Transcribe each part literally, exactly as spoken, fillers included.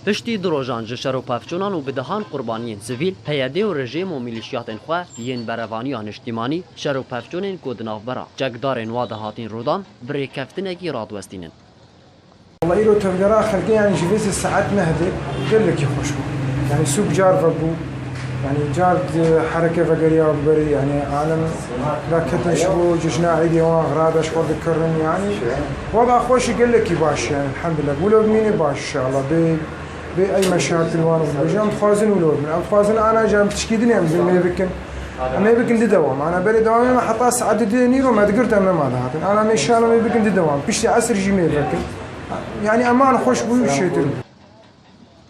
Piştî du rojan ji şer û pevçûnan û bi dehan qurbaniyên sivîl, P Y D û rejîm û milîşiyatên xwe yên berevaniya niştîmanî şer û pevçûnên ku di navbera çekdarên wa de hatîn rûdan, bi rêkeftinekî radiwestînin. Wala îro tevgera xelkê, yani ji vê sê saet nehdê gelekî xweş bû. Yani sûk car vebû. Yani car di hereke vegeriya berê, yani alem raketin ji bo cejna Îdê wan xira de ji xwe dikirin. Yani wada xweşî gelekî baş, yani elhamdülillah. Wilo bimîne baş inşallah. Bê, bê ey meşakil wan û bêje, em dixwazin wilo bibin. Em dixwazin ana jî em tişkî din em mêr bikin. Em ê bikin di dewam. Ana berê dewamê me heta saet du nîro me digirt em nema dihatin. Ana me inşallah me bikin di dewam. Piştî esr jî mêr bikin. Yani eman xweş bû, şêtir bû.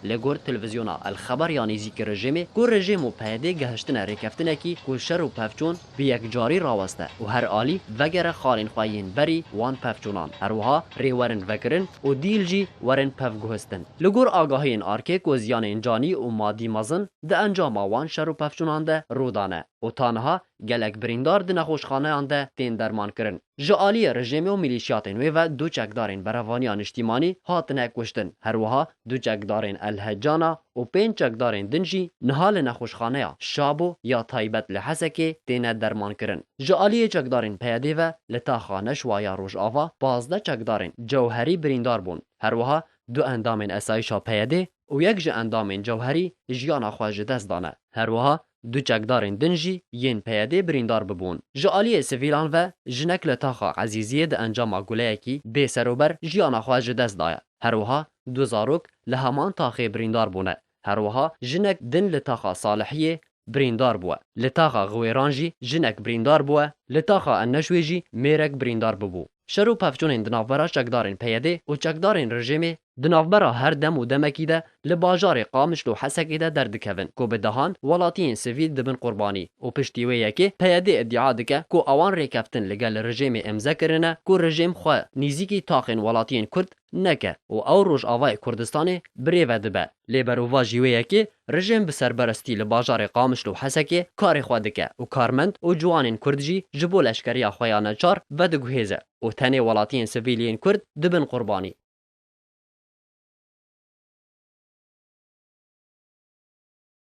Li gor televîzyona El Xeber ya nêzîkî rejîmê, ku rejîm û P Y D gehiştine rêkeftinekî ku şer û pevçûn bi yekcarî raweste û her alî vegere xalên xwe yên berî wan pevçûnan. Her wiha rê werin vekirin û dîl jî werin pevguhistin. Li gor agahiyên arkê ku ziyanên canî û madî mezin di encama wan şer û pevçûnan de rû dane û ta niha gelek birîndar di nexweşxaneyan de tên dermankirin. Ji aliyê rejîmê û milîşiyatên wê ve du çekdarên Berevaniya Niştîmanî hatine kuştin. Her wiha du çekdarên El Hecana û pênc çekdarên din jî niha li nexweşxaneya Şabo ya taybet li Hesekê têne dermankirin. Ji aliyê çekdarên P Y D ve li taxa Neşwa ya Rojava pazdeh çekdarên Cewherî birîndar bûn. Her wiha du endamên esayîşa P Y D û yek ji endamên Cewherî jiyana xwe ji dest dane. Her wiha du çekdarên din jî yên P Y D birîndar bibûn. Ji aliyê sivîlan ve jinek li taxa Ezîziyê di encama guleyekî bê serober jiyana xwe ji dest daye. Her wiha du zarok li heman taxê birîndar bûne. Her wiha jinek din li taxa Salihiyê birîndar bûye. Li taxa Xiwêran jî jinek birîndar bûye. Li taxa Enneşwê jî mêrek birîndar bibû. Şer û pevçûnên di navbera çekdarên P Y D û çekdarên rejîmê di navbera her dem û demekî de li bajarê Qamişlo û Hesekê de derdikevin ku bi dehan welatiyên sivîl dibin qurbanî û piştî wê yekê P Y D îdia dike ku ewan rêkeftin li gel rejîmê îmze kirine ku rejîm xwe nîzîkî taxên welatiyên Kurd neke û ew Rojavayê Kurdistanê bi rê ve dibe. Lê berovajî wê yekê rejîm bi serberestî li bajarê Qamişlo û Hesekê karê xwe dike û karmend û ciwanên Kurd jî ji bo leşkeriya xwe ya neçar vediguhêze û tenê welatiyên sivîl yên Kurd dibin qurbanî.